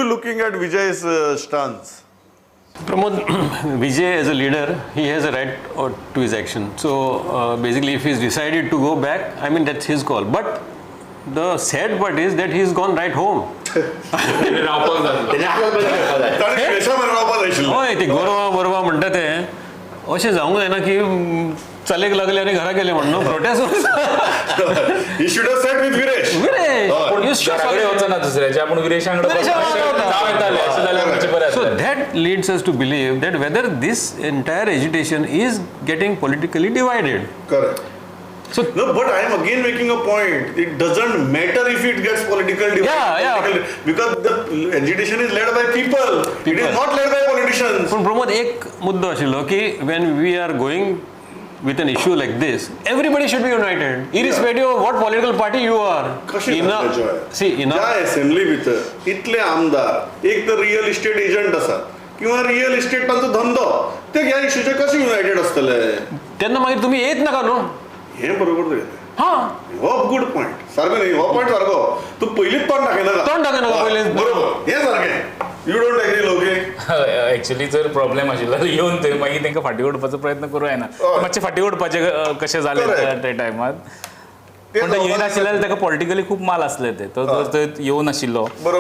looking at Vijay's stance? Pramod, Vijay as a leader, he has a right to his action. So basically, if he's decided to go back, I mean, that's his call. But the sad part is that he's gone right home. रावपाक जाल्लो. तेणे आतां बंद करपाक जाय. ताणें विरेशा मेरेन रावपाक जाय आशिल्लें. हय, ते गोरवां बोरवां म्हणटा ते अशें जावंक जायना की चलेक लागले आनी घरा गेले म्हण न्हू protest. He should have sat with Viresh. Viresh, you should घरा कडेन वचना दुसऱ्याच्या, आपूण विरेशांकडे विरेशा वांगडा वता. जावं येतालें, अशें जाल्यार मातशें बरें So आसलें. That leads us to believe that whether this entire agitation is getting politically divided. Correct. So No, but I am again making a point. It doesn't matter if it gets political divide. Yeah. Because the agitation is led by people. It People. Is not led by politicians. पूण प्रमोद, एक मुद्दो आशिल्लो की when we are going with an issue like this, everybody should be united, irrespective of what political party you are. कशें जातलें, Joy? C इना ज्या assembly भितर इतले आमदार एक तर रियल इस्टेट एजंट आसात किंवा रियल इस्टेट तांचो धंदो, ते ह्या इश्यूचेर कशे युनायटेड आसतले? तेन्ना मागीर तुमी येत नाका न्हू. हें बरोबर तुगेलें. हां. हो गुड पॉयंट सारको न्ही? हो पॉयंट सारको. तूं पयलींच तोंड दाखयनाका. तोंड दाखयनाका पयलींच. बरोबर, हें सारकें. You don't agree, लोके? एक्चुअली जर प्रॉब्लेम आशिल्लो जाल्यार येवन थंय मागीर तांकां फाटीं ओडपाचो प्रयत्न करूं जायना. हय. मातशें फाटीं ओडपाचें कशें जालें त्या टायमार. ते पूण तो येयनाशिल्ले जाल्यार ताका पॉलिटिकली खूब माल आसले ते. तो जर थंय येवनाशिल्लो बरोबर.